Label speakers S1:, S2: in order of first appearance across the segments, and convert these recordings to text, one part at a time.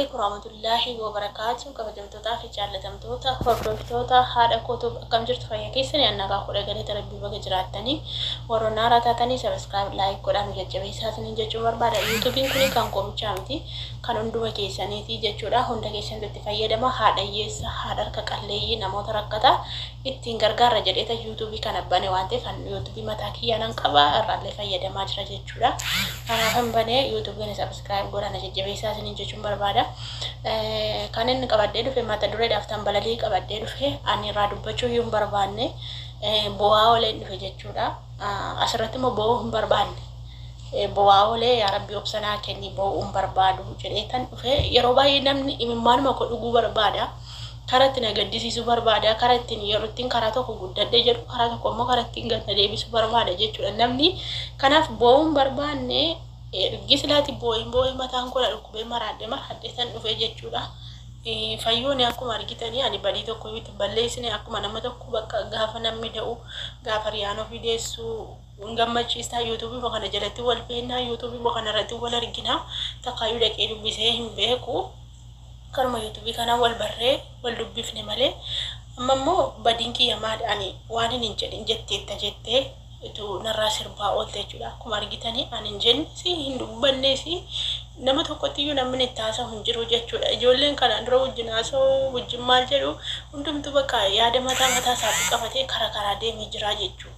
S1: alaikum warahmatullaahi wabarakaatu. Kabajamtootaa fi jaallatamtoota hordoftoota haadha kootuuf, akkam jirtu? Fayyaa keessanii? Annagaa kudha galata Rabbii, baga jiraattanii. Warroonni haaraa taatanii subscribe, like godhaan jajjabeessaa isiniin jechuun barbaada. YouTubeiin kun kan koomichaa miti, kan hunduma keessaniiti jechuudha. Hunda keessantu itti fayyadama. Haadha hiyyeessa, haadha harka qalleeyyii, namoota rakkataa ittiin gargaarra jedheeta YouTubeii kana bane waan ta'eef, YouTubeii mataa kiyyaa nan qaba, irraallee fayyadamaa jira jechuudha. Kanaafan banee. YouTubeii kana subscribe godhaan jajjabeessaa isiniin jechuun barbaada. Kan inni qabadhee dhufe mata dureedhaaf tan balalii qabadhee dhufe, ani irraa dubbachuu iyyuu hin barbaanne, bo'aa ooleen dhufe jechuudha. Asirratti immoo bo'uu hin barbaanne. Bo'aa oolee, yaa Rabbi obsanaa kenni, bo'uu hin barbaadu jedhee tan dhufe. Yeroo baay'ee namni imimmaanuma koo dhuguu barbaada. Karaa itti na gaddisiisuu barbaada. Karaa ittiin yeroo ittiin karaa tokko guddadhee jedhu, karaa tokko immoo karaa ittiin gad na deebisuu barbaada jechuudha namni. Kanaaf bo'uu hin barbaanne. Ergi silaati boo'een boo'ee mataan koo na dhukkubee maraadhe maraadhe san dhufe jechuudha. Fayyoon akkuma argitanii, ani badii tokko iyyuu itti balleessine. Akkuma nama tokko bakka gaafa namni da'u, gaafa riyaan ofii deessu hin gammachiistaa. YouTubeii kana jalatti wal beennaa, YouTubeii kana irratti wal argina. Takkaayyuu dhaqee dubbisee hin beeku. Karuma YouTubeii kana wal barree wal dubbifne malee. Amma immoo badiin kiyya maali? Ani waan hin jedhin jetteetta jettee itu narraa sirbaa oolte jechuudha. Akkuma argitanii, ani hin jennes, hin dubbannes, nama tokkotti iyyuu namni itti haasa'u hin jiru jechuudha. Ijoolleen kanaan dura wajjin haasa'u, wajjin maal jedhu, hundumtuu bakka yaada mataa mataa isaatii qabatee karaa karaa deemee jira jechuudha.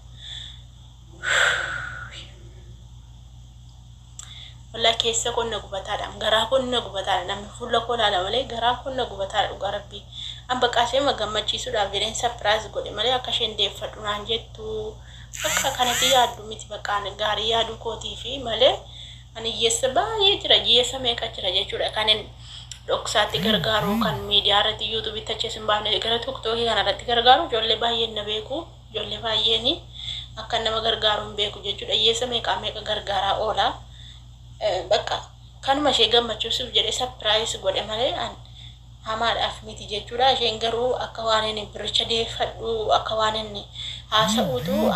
S1: Wallaahi keessa koo na gubataadha. Garaa koo na gubataadha. Namni fuula koo ilaala malee garaa koo na gubataadha, dhugaa Rabbii. An bakka ishee gammachiisuudhaaf jedheen surprise godhe malee, akka isheen deeffadhu naan jettu, bakka kanatti yaaddu miti. Bakka gaarii yaaduu kootii fi malee, ani hiyyeessa baay'ee jira, hiyyeessa meeqa jira jechuudha. Kan hin dhoksaatti gargaaru, kan miidiyaa irratti, YouTubeitti achi hin baafne, gara TikTokii kana irratti gargaaru, ijoollee baay'een na beeku. Ijoollee baay'een akka nama gargaaru hin beeku jechuudha. Hiyyeessa meeqaa meeqa gargaaraa oola. Bakka kanuma ishee gammachiisuuf jedhee surprise godhe malee an hamaadhaaf miti jechuudha. Isheen garuu akka waan inni birricha deeffadhu, akka waan inni haasa'uutu,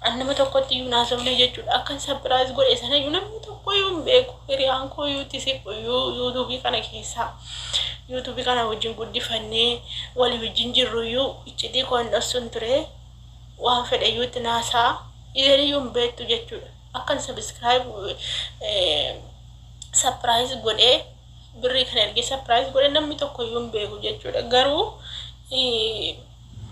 S1: an nama tokkotti iyyuu naasofne jechuudha. Akkan surprise godhe sana iyyuu namni tokko iyyuu hin beeku. Hiriyaan koo iyyuu itti siqu iyyuu, YouTubeii kana keessaa, YouTubeii kana wajjin guddifannee walii wajjin jirru iyyuu, iccitii koo hin dhossuun ture. Waan fedhe iyyuu itti naasaa. Isheen iyyuu hin beektu jechuudha. Akkan subscribe surprise godhee, birrii kana ergee surprise godhee, namni tokko iyyuu hin beeku jechuudha. Garuu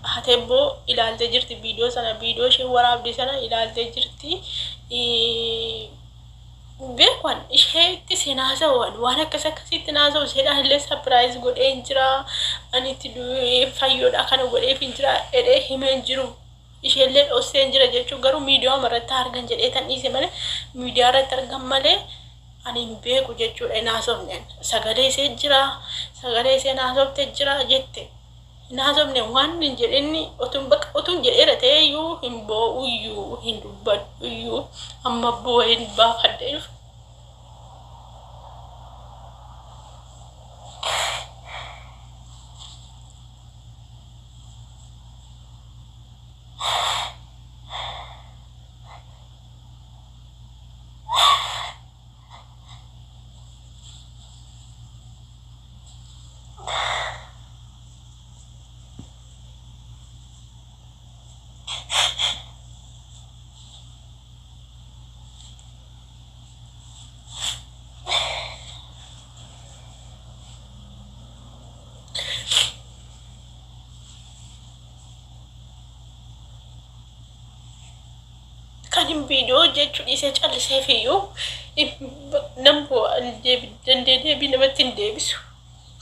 S1: Hatebboo ilaaltee jirti viidiyoo sana, viidiyoo isheen waraabde sana ilaaltee jirti. Beekuan isheetti seen haasa'u, waan akkas akkasiitti haasa'u, isheedhaan illee surprise godhee hin jira. Ani itti fayyoodha kana godheef hin jira jedhee himee hin jiru. Isheellee dhossee hin jira jechuun, garuu miidiyaa irratti argan jedhee tan dhiise malee, miidiyaa irratti argan malee ani hin beeku jechuudha. Hin haasofne. Sagalee ishee jira, sagalee isheen haasofte jira jette. Hin haasofne. Waan hin jedhinni otun bakka otun jedheera ta'eeyyuu hin boo'uyyuu, hin dubbadhuyyuu. Amma boo'een baafadhee dhufe. Kan hin viidiyoo hojjechuu dhiisee calliseef iyyuu nan bu'a, dandee deebii namatti hin deebisu.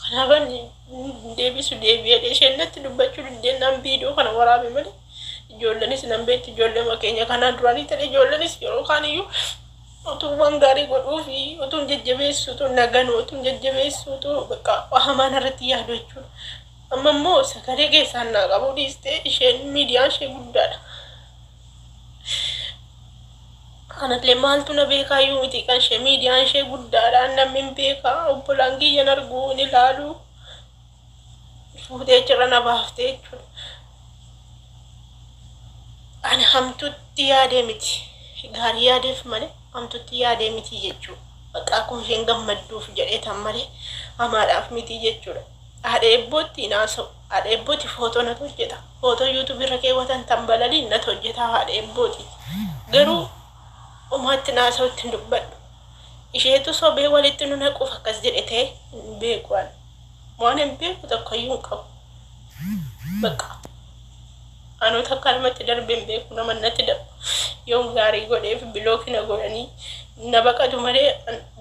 S1: Kanaaf ani hin deebisu deebi'ee, isheen natti dubbachuu diddeenaan viidiyoo kana waraabe malee, ijoolleenis nan beekti. Ijoollee keenya kanaan duraanii ta'e, ijoolleenis yeroo kaan iyyuu utuu waan gaarii godhuu fi utuu jajjabeessu, utuu naganu, utuu jajjabeessu, utuu bakka hamaan irratti yaadu jechuudha. Amma immoo sagalee keessaan naa qabuu dhiistee, isheen miidiyaan ishee guddaadha. Kanallee maaltu na beekaa iyyuu miti, kan ishee miidiyaan ishee guddaadha, namni hin beekaa, obbolaan kiyyan arguu hin ilaalu, fuutee achirra na baaftee jechuudha. Ani hamtutti yaadee miti, gaarii yaadeef malee hamtutti yaadee miti jechuudha. Bakka akkuma isheen gammadduuf jedhee tan malee hamaadhaaf miti jechuudha. Haadha eebbootti hin haasa'u. Haadha eebbooti footoo natu hojjeta. Footoo yuutuubii irra keewwatan tan balaliin natu hojjeta haadha eebbooti. Garuu umaatti naasa'u itti hin dubbadhu. Isheetu sobee walitti nu naquuf akkas jedhe ta'e hin beeku ani. Waan hin beeku tokkoyyuu hin qabu. Bakka anuu takka namatti darbee hin beeku, nama natti darbu. Yoon gaarii godheef bilookii na godhanii na baqatu malee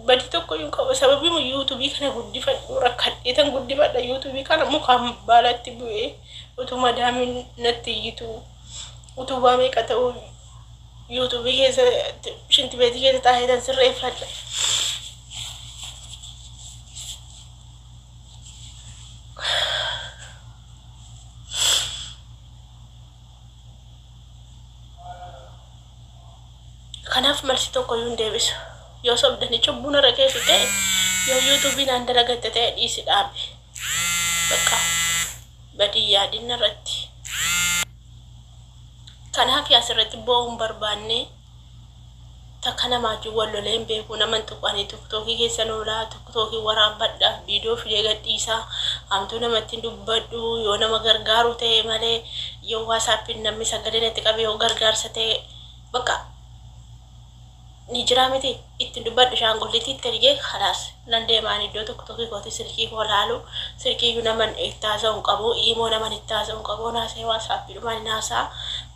S1: badii tokkoyyuu hin qabu. Sababii yuutuubii kana guddifadhu rakkadhee tan guddifadha, yuutuubii kana mukaan baalatti bu'ee utuu madaamiin natti iyyitu, utuu waa meeqa ta'uu, yuutuubii keessa shintibeetii keessa taa'ee tan sirreeffadha. Kanaaf malsi tokkoyyuu hin deebisu. Yoo sobdanii cubbuu narra keessu ta'e, yoo yuutuubii naan dalagatte ta'e, dhiisi, dhaabi. Bakka badii yaadin irratti. Kanaaf asirratti boo'uu hin barbaanne. Takka namaa wajjin wal lolee hin beeku, nama hin tuqanii. Tiktookii keessa oolaa, tiktookii waraabbadha, viidiyoo fidee gadhiisaa, hamtuu namatti hin dubbadhu yoo nama gargaaru ta'e malee, yoo waasaappiin namni sagalee natti qabe, yoo gargaarsa ta'e bakka ni jira miti ittiin dubbadhu. Shaangulliitti ergee kalaas nan deemaan iddoo tokko tokko kooti. Silkii koo laalu, silkiiyyuu naman itti haasa'u hin qabu, iimoo naman itti haasa'u hin qabu, naasee waasaappiidhumaan naasaa.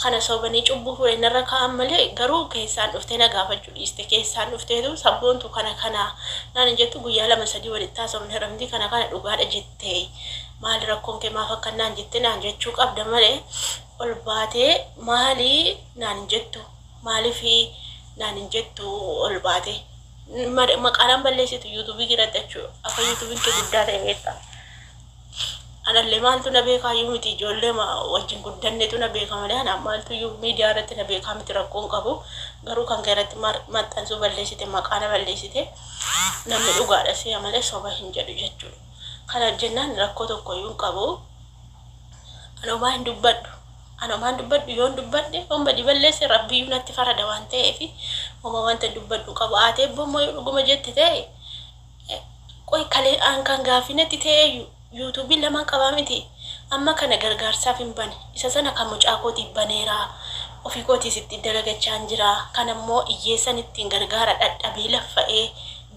S1: Kana sobanii cubbuu fuudhee narra kaa'an malee, garuu keessaan dhuftee na gaafachuu dhiiste. Keessaan dhufteetu sabboontu kana kana naan hin jettu. Guyyaa 2 3 walitti haasofne hiramti, kana kana dhugaadha jettee, maali rakkoon kee, maaf akka naan jette naan jechuu qabda malee, ol baatee maalii naan hin jettu, maaliifii naan hin jettu ol baatee. Maqaadhaan balleessitu yuutuubii irratti jechuudha. Akka yuutuubiin kee guddaa ta'e beektaa. Anallee maaltu na beekaa iyyuu miti, ijoollee wajjin guddannetu na beeka malee anaan maaltu iyyuu miidiyaa irratti na beekaa miti, rakkoon qabu. Garuu kan kee irratti maxxansuu balleessite, maqaa na balleessite. Namni dhugaadha si'a malee soba hin jedhu jechuudha. Kana jennaan rakkoo tokko iyyuu hin qabu. Anomaa hin dubbadhu. Anomaa hin dubbadhu. Yoon dubbadhe, yoon badii balleesse, rabbiyyuu natti farada waan ta'eef homa wanta dubbadhu qabu. Haatee immoo yoo dhuguma jette ta'e, qoy, kalee aan kan gaaffii natti ta'e, yuutuubii lamaan qabaa miti. Amma kana gargaarsaaf hin bane. Isa sana kan mucaa kootiif baneera. Ofii kootiis itti dalagachaa hin jira. Kan ammoo hiyyeessan ittiin gargaara dhadhabee laffa'ee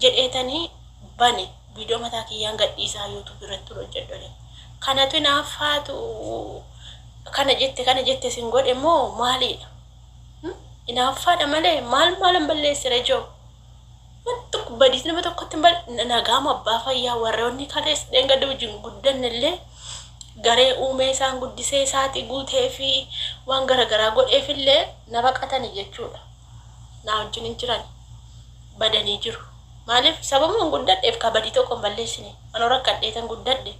S1: jedheetanii bane. Viidiyoo mataa kiyyaan gadhiisaa yuutuubii irratti hojjedhu. Kanatu naaffaatu kana jette, kana jette sin godhe moo maaliidha? Inaaffaadha malee maal maalan balleessire joo? Wanti tokko badiis nama tokkotti hin nagaama. Abbaa fayyaa warroonni kalees dheengadda wajjin guddanne illee garee uumee isaan guddisee isaatii guutee fi waan garaagaraa godheef illee na baqatani jechuudha. Na wajjin hin jiran, badanii jiru. Maaliif? Sababuma hin guddadheef ka badii tokko hin balleessine. Anoo rakkadheetan guddadhe,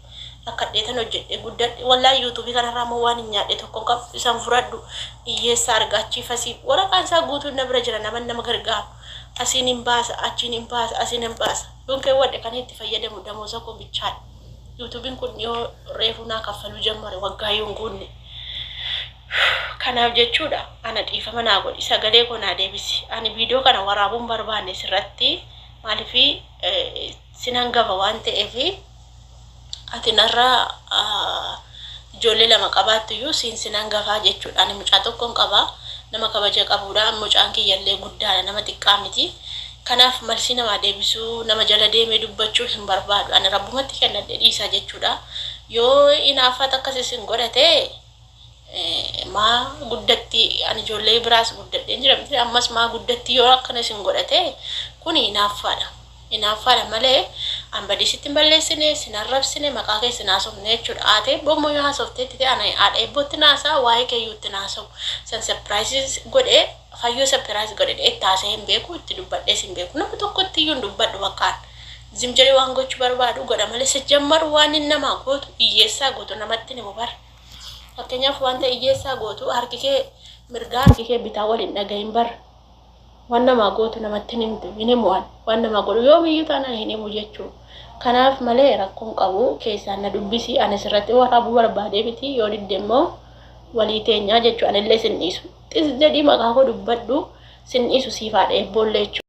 S1: rakkadheetan hojjedhe guddadhe. Wallaahi yuutuubii kanarraa immoo waan hin nyaadhe tokko hin qabu. Isan fudhadhu hiyyeessa argaachiifasii waraqaan isaa guutuun na bira jira, nama nama gargaaru. Asiin hin baasa, achiin hin baasa, asiin hin baasa. Yoon keewwadhe kan itti fayyadamu damooza koo bichaadha. Yuutuubiin kun yoo reefuu naa kaffaluu jammare, waggaa yoo hin guunne. Kanaaf jechuudha, ana dhiifama naa godhi, sagalee koo naa deebisi. Ani viidiyoo kana waraabuun barbaanne sirratti, maaliifi sin hangafa waan ta'eef, ati narraa ijoollee lama qabaattu iyyuu siin sin hangafaa jechuudha. Ani mucaa tokkon qabaa, nama kabaja qabuudha. Mucaan kiyyallee guddaadha, nama xiqqaa miti. Kanaaf malsii namaa deebisuu, nama jala deemee dubbachuu hin barbaadu. Ani rabbumatti kennadhe dhiisaa jechuudha. Yoo inaaffaat akkas isin godhate, maa guddatti, ani ijoollee biraas guddadheen jira miti, ammas maa guddatti yoo akkana isin godhate, kuni inaaffaadha. Inaaffaadha malee an badii sitti hin balleessine, sin arrabsine, maqaa kee sin haasofne jechuudha. Haatee eebboommoo yoo haasofteetti ta'e, ana haadha eebbootti naasaa, waa'ee keeyyuutti naasa'u. San surprise godhee, fayyoo surprise godhe itti haasa'ee hin beeku, itti dubbadhees hin beeku. Nama tokkotti iyyuu hin dubbadhu bakkaan. Zim jedhee waan gochuu barbaadu godha malee, sijjammaru waan inni namaa gootu, hiyyeessaa gootu namatti ni bara. Fakkeenyaaf wanta hiyyeessaa gootu, harki kee mirgaa harki kee bitaa waliin dhagahin bara. Waan namaa gootu namatti hin himtu, hin himu. Waan namaa godhu yoomiyyuu taanaan hin himu jechuudha. Kanaaf malee rakkoon qabu, keessaan na dubbisi. Ani sirratti waraabuu barbaadee miti. Yoo didde immoo walii teenyaa jechuudha. Anillee sin dhiisu. Xis jedhii maqaa koo dubbadhu, sin dhiisu, siif haadha eebboollee jechuudha.